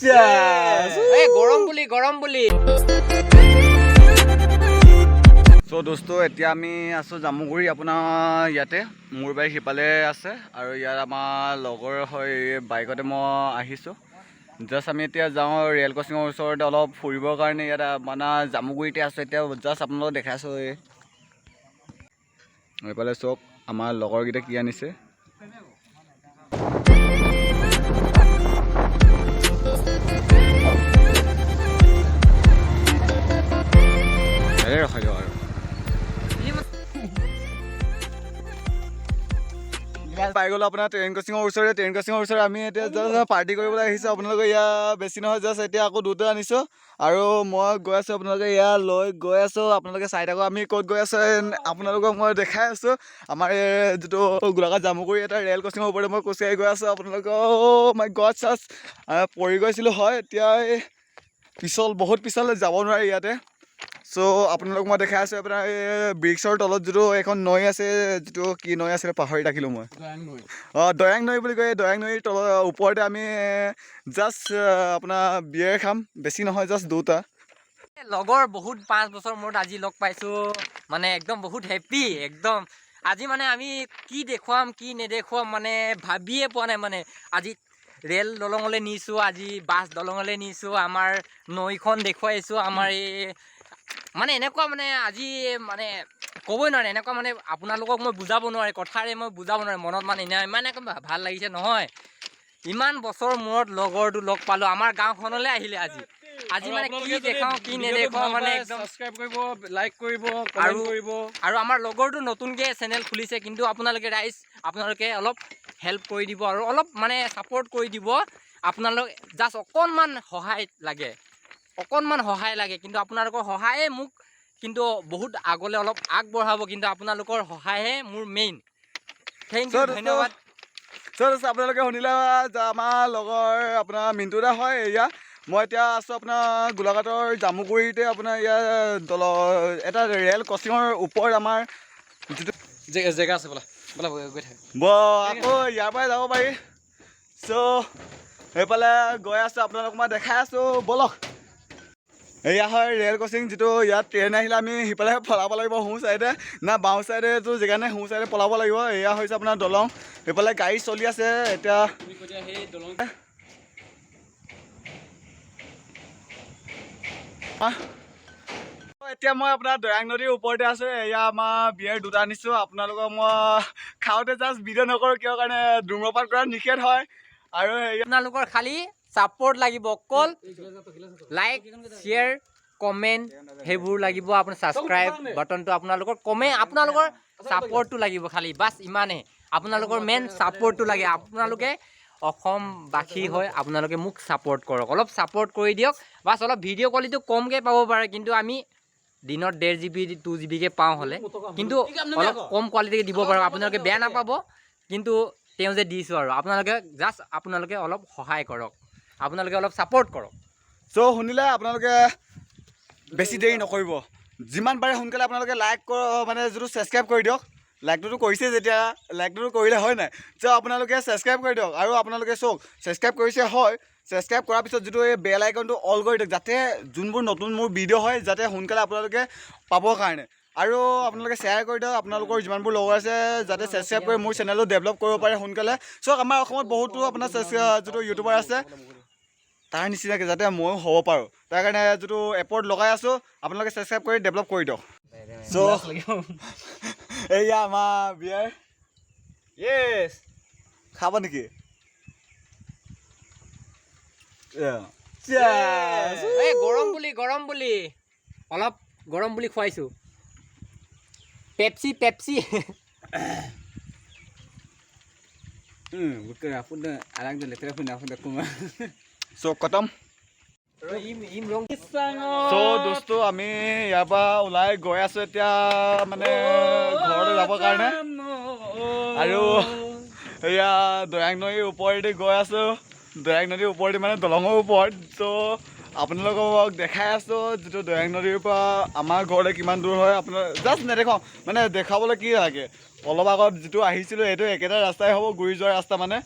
এই গৰম বুলি, গৰম বুলি। চ' দোস্ত, এতিয়া আমি আছোঁ জামুগুৰি, আপোনাৰ ইয়াতে মোৰ বাইক সিফালে আছে আৰু ইয়াত আমাৰ লগৰ হয়, বাইকতে মই আহিছোঁ। জাষ্ট আমি এতিয়া যাওঁ ৰেল ক্ৰচিঙৰ ওচৰতে অলপ ফুৰিবৰ কাৰণে। ইয়াত মানে জামুগুৰিতে আছোঁ এতিয়া। জাষ্ট আপোনালোকক দেখাইছোঁ। এই এইফালে চাওক, আমাৰ লগৰকেইটা কি আনিছে। ইয়াতে ৰখাই দিয়ক আৰু পাই গ'লো আপোনাৰ ট্ৰেইন ক্ৰচিঙৰ ওচৰতে। ট্ৰেইন ক্ৰচিঙৰ ওচৰত আমি এতিয়া জাষ্ট পাৰ্টি কৰিবলৈ আহিছোঁ। আপোনালোকে ইয়াত বেছি নহয়, জাষ্ট এতিয়া আকৌ দুটা আনিছোঁ আৰু মই গৈ আছোঁ। আপোনালোকে ইয়াত লৈ গৈ আছোঁ, আপোনালোকে চাই থাকক আমি ক'ত গৈ আছোঁ। আপোনালোকক মই দেখাই আছোঁ। আমাৰ এই যিটো গোলাঘাট জামুগুৰি এটা ৰেল ক্ৰচিঙৰ ওপৰতে মই খোজকাঢ়ি গৈ আছোঁ। আপোনালোকে, মাই গড, চাছ পৰি গৈছিলোঁ হয়। এতিয়া এই পিছল, বহুত পিছল, যাব নোৱাৰি ইয়াতে। চ' আপোনালোক মই দেখাই আছোঁ, আপোনাৰ এই ব্ৰিজৰ তলত যিটো এখন নৈ আছে, যিটো কি নৈ আছিলে পাহৰি থাকিলোঁ মই। অঁ, দয়াং নৈ বুলি কয়। এই দয়াং নৈৰ তলত ওপৰতে আমি জাষ্ট আপোনাৰ বিয়েৰ খাম, বেছি নহয়, জাষ্ট দুটা। লগৰ বহুত 5 বছৰ মূৰত আজি লগ পাইছোঁ, মানে একদম বহুত হেপ্পী একদম। আজি মানে আমি কি দেখুৱাম কি নেদেখুৱাম মানে ভাবিয়ে পোৱা নাই। মানে আজি ৰেল দলঙলৈ নিছোঁ, আজি বাছ দলঙলৈ নিছোঁ, আমাৰ নৈখন দেখুৱাইছোঁ। আমাৰ এই মানে এনেকুৱা মানে আজি মানে ক'বই নোৱাৰে, এনেকুৱা মানে আপোনালোকক মই বুজাব নোৱাৰে, কথাৰে মই বুজাব নোৱাৰে। মনত মানে ইমান একদম ভাল লাগিছে নহয়। ইমান বছৰ মূৰত লগৰটো লগ পালোঁ, আমাৰ গাঁওখনলৈ আহিলে আজি। আজি মানে কি দেখাওঁ কি নেদেখাওঁ, মানে একদম ছাবস্ক্ৰাইব কৰিব, লাইক কৰিব, কমেণ্ট কৰিব। আৰু আমাৰ লগৰটো নতুনকৈ চেনেল খুলিছে, কিন্তু আপোনালোকে ৰাইজ, আপোনালোকে অলপ হেল্প কৰি দিব আৰু অলপ মানে ছাপৰ্ট কৰি দিব। আপোনালোক জাষ্ট অকণমান সহায় লাগে, অকণমান সহায় লাগে, কিন্তু আপোনালোকৰ সহায়ে মোক কিন্তু বহুত আগলৈ অলপ আগবঢ়াব। কিন্তু আপোনালোকৰ সহায়হে মোৰ মেইন। Thank U, ধন্যবাদ। চ' আপোনালোকে শুনিলে যে আমাৰ লগৰ আপোনাৰ মিণ্টু দা হয়। এয়া মই এতিয়া আছোঁ আপোনাৰ গোলাঘাটৰ জামুগুৰিতে, আপোনাৰ ইয়াত দল এটা ৰেল ক্ৰচিঙৰ ওপৰত আমাৰ যিটো জেগা আছে, ব'লা ব'লা, গৈ থাকে। আকৌ ইয়াৰ পৰাই যাব পাৰি। চ' সেইফালে গৈ আছোঁ, আপোনালোক মই দেখাই আছোঁ, ব'লক। এয়া হয় ৰেল ক্ৰচিং, যিটো ইয়াত ট্ৰেইন আহিলে আমি সিফালে পলাব লাগিব, সোঁ চাইডে না বাওঁ চাইডেতো জেগা নাই, সোঁ চাইডে পলাব লাগিব। এয়া হৈছে আপোনাৰ দলং, সেইফালে গাড়ী চলি আছে এতিয়া। তুমি কৈ দিয়া সেই দলং। এতিয়া মই আপোনাৰ দয়াং নদীৰ ওপৰতে আছোঁ। এয়া আমাৰ বিয়েৰ দুটা আনিছোঁ। আপোনালোকক মই খাওঁতে জাষ্ট ভিডিঅ' নকৰোঁ, কিয় কাৰণে ধূম্ৰপান কৰা নিষেধ হয়। আৰু হেৰি আপোনালোকৰ খালি ছাপৰ্ট লাগিব, অকল লাইক, শ্বেয়াৰ, কমেণ্ট সেইবোৰ লাগিব। আপোনাৰ ছাবস্ক্ৰাইব বাটনটো, আপোনালোকৰ কমেণ্ট, আপোনালোকৰ ছাপৰ্টটো লাগিব খালি, বাছ ইমানেই। আপোনালোকৰ মেইন ছাপৰ্টটো লাগে। আপোনালোকে অসমবাসী হয়, আপোনালোকে মোক ছাপৰ্ট কৰক, অলপ ছাপৰ্ট কৰি দিয়ক, বাছ। অলপ ভিডিঅ' কোৱালিটিটো কমকৈ পাব পাৰে, কিন্তু আমি দিনত 1.5 জিবি, 2 জিবিকৈ পাওঁ হ'লে, কিন্তু অলপ কম কোৱালিটিকে দিব পাৰোঁ, আপোনালোকে বেয়া নাপাব। কিন্তু তেওঁ যে দিছোঁ আৰু আপোনালোকে জাষ্ট আপোনালোকে অলপ সহায় কৰক, আপোনালোকে অলপ ছাপৰ্ট কৰক। চ' শুনিলে আপোনালোকে, বেছি দেৰি নকৰিব, যিমান পাৰে সোনকালে আপোনালোকে লাইক কৰক, মানে যিটো ছাবস্ক্ৰাইব কৰি দিয়ক। লাইকটোতো কৰিছে যেতিয়া, লাইকটোতো কৰিলে হয় নাই। চ' আপোনালোকে ছাবস্ক্ৰাইব কৰি দিয়ক। আৰু আপোনালোকে চাওক, ছাবস্ক্ৰাইব কৰিছে হয়, ছাবস্ক্ৰাইব কৰাৰ পিছত যিটো এই বেল আইকনটো অল কৰি দিয়ক, যাতে যোনবোৰ নতুন মোৰ ভিডিঅ' হয় যাতে সোনকালে আপোনালোকে পাবৰ কাৰণে। আৰু আপোনালোকে শ্বেয়াৰ কৰি দিয়ক আপোনালোকৰ যিমানবোৰ লগৰ আছে, যাতে ছাবস্ক্ৰাইব কৰি মোৰ চেনেলটো ডেভেলপ কৰিব পাৰে সোনকালে। চাওক, আমাৰ অসমত বহুতো আপোনাৰ যিটো ইউটিউবাৰ আছে, তাৰ নিচিনাকৈ যাতে ময়ো হ'ব পাৰোঁ, তাৰ কাৰণে যিটো এপৰ্ট লগাই আছোঁ, আপোনালোকে ছাবস্ক্ৰাইব কৰি ডেভেলপ কৰি দিয়ক। চ' এয়া আমাৰ বিয়াৰ। য়েছ। খাব নেকি? Cheers! এই গৰম বুলি, গৰম বুলি, অলপ গৰম বুলি খুৱাইছোঁ। Pepsi, Pepsi. চ' খতম। চ' দোস্তো, আমি ইয়াৰ পৰা ওলাই গৈ আছোঁ এতিয়া মানে ঘৰলৈ যাবৰ কাৰণে। আৰু এয়া দয়াং নৈৰ ওপৰেদি গৈ আছোঁ, দয়াং নদীৰ ওপৰেদি মানে দলঙৰ ওপৰত। চ' আপোনালোকক দেখাই আছোঁ যিটো দয়াং নদীৰ পৰা আমাৰ ঘৰলৈ কিমান দূৰ হয়। আপোনাৰ জাষ্ট নেদেখাওঁ, মানে দেখাবলৈ কি লাগে, অলপ আগত যিটো আহিছিলোঁ সেইটো একেটা ৰাস্তাই হ'ব, ঘূৰি যোৱা ৰাস্তা মানে।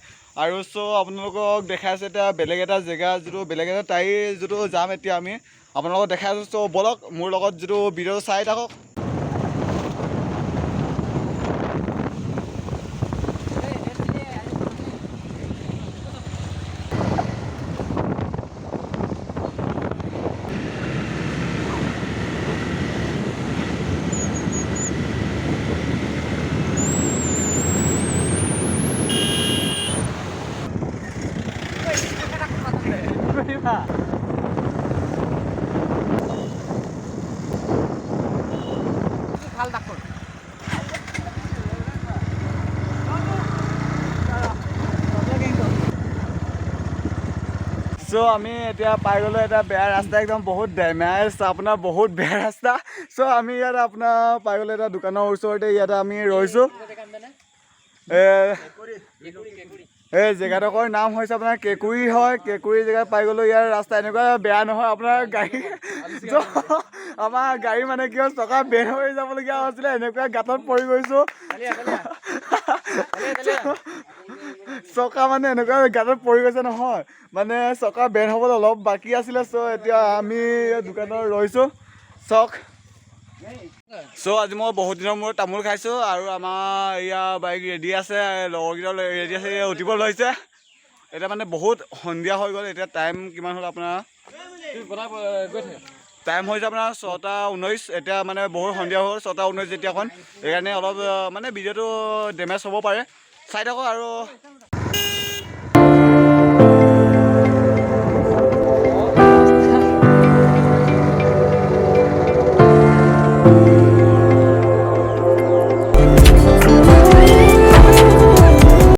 আৰু চ' আপোনালোকক দেখাই আছোঁ এতিয়া বেলেগ এটা জেগা, যিটো বেলেগ এটা ঠাই যিটো যাম এতিয়া আমি আপোনালোকক দেখাই আছোঁ। চ' ব'লক মোৰ লগত যিটো ভিডিঅ' চাই থাকক। ভাল ডাক্তৰ। চ' আমি এতিয়া পাই গ'লোঁ এটা বেয়া ৰাস্তা, একদম বহুত ডেমেজ, আপোনাৰ বহুত বেয়া ৰাস্তা। চ' আমি ইয়াত আপোনাৰ পাই গ'লোঁ এটা দোকানৰ ওচৰতে, ইয়াতে আমি ৰৈছোঁ। এই জেগাডোখৰ নাম হৈছে আপোনাৰ কেকুৰি হয়। কেকুৰি জেগাত পাই গ'লোঁ। ইয়াৰ ৰাস্তা এনেকুৱা বেয়া নহয়, আপোনাৰ গাড়ী, আমাৰ গাড়ী মানে কি হ'ল, চকা বেৰ হৈ যাবলগীয়া হৈছিলে, এনেকুৱা গাঁতত পৰি গৈছোঁ। চকা মানে এনেকুৱা গাঁতত পৰি গৈছে নহয়, মানে চকা বেৰ হ'বলৈ অলপ বাকী আছিলে। চ' এতিয়া আমি দোকানত ৰৈছোঁ। চাওক, চ' আজি মই বহুত দিনৰ মূৰত তামোল খাইছোঁ আৰু আমাৰ এয়া বাইক ৰেডি আছে, লগৰকেইটাও ৰেডি আছে, এয়া উঠিব লৈছে। এতিয়া মানে বহুত সন্ধিয়া হৈ গ'ল। এতিয়া টাইম কিমান হ'ল আপোনাৰ? তুমি বনাব গৈ থাকা। টাইম হৈছে আপোনাৰ 6টা 19। এতিয়া মানে বহুত সন্ধিয়া হ'ল, 6টা 19 যেতিয়াখন, সেইকাৰণে অলপ মানে ভিডিঅ'টো ডেমেজ হ'ব পাৰে। চাই থাকক আৰু।